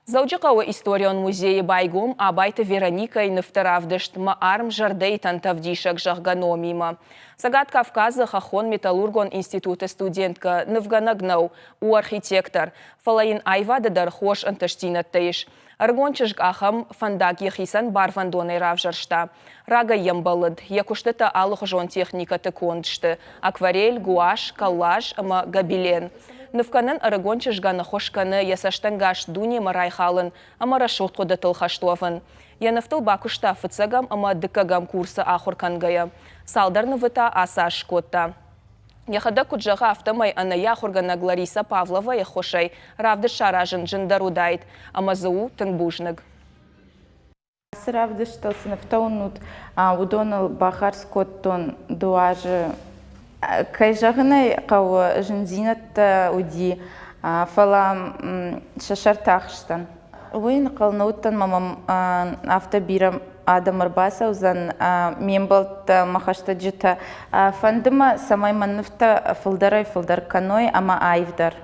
Дзӕуджыхъӕуы историон музейы байгом Абайты Вероникӕйы нывты равдыст «Мӕ арм зӕрдӕйы тӕнтӕвдисӕг», зӕгъгӕ, номимӕ. Цӕгат Кавказы хӕххон-металлургон институты студенткӕ нывгӕнӕг нӕу, у архитектор, фӕлӕ йын аивады дӕр хорз ӕнтыстдзинӕдтӕ ис. Ӕрыгон чызг ахӕм фӕндаг йӕхицӕн барвӕндонӕй равзӕрста. Рагӕй йӕм бӕллыд, йӕ куыстытӕ алыхуызон техникӕты конд сты акварель, гуашь, коллаж ӕмӕ гобелен. Ныв кӕнын ӕрыгон чызгӕн ӕххуыс кӕны йӕ цӕстӕнгас дунемӕ райхалын ӕмӕ рӕсугъд хъуыдытыл хӕст уӕвын. Йӕ нывтыл бакуыста фыццӕгӕм ӕмӕ дыккӕгӕм курсы ахуыр кӕнгӕйӕ. Цалдӕр нывы та ацы аз скодта. Йӕхӕдӕг куыд зӕгъы, афтӕмӕй ӕнӕ йӕ ахуыргӕнӕг Лариса Павловайы ӕххуысӕй равдыст саразын зындӕр уыдаид, ӕмӕ дзы у тынг бузныг. Ацы равдыстыл цы нывтӕ уынут, уыдоныл бахардз кодтон дыууӕ азы. Кӕй зӕгъын ӕй хъӕуы, зындзинӕдтӕ уыди, фӕлӕ сӕ сӕрты ахызтӕн. Уый ӕнхъӕл нӕ уыдтӕн ӕмӕ мӕм афтӕ бирӕ адӕм ӕрбацӕудзӕн, ме мбӕлттӕ, мӕ хӕстӕджытӕ. Фӕнды мӕ, цӕмӕй мӕ нывтӕ фылдӕрӕй-фылдӕр кӕной ӕмӕ аивдӕр.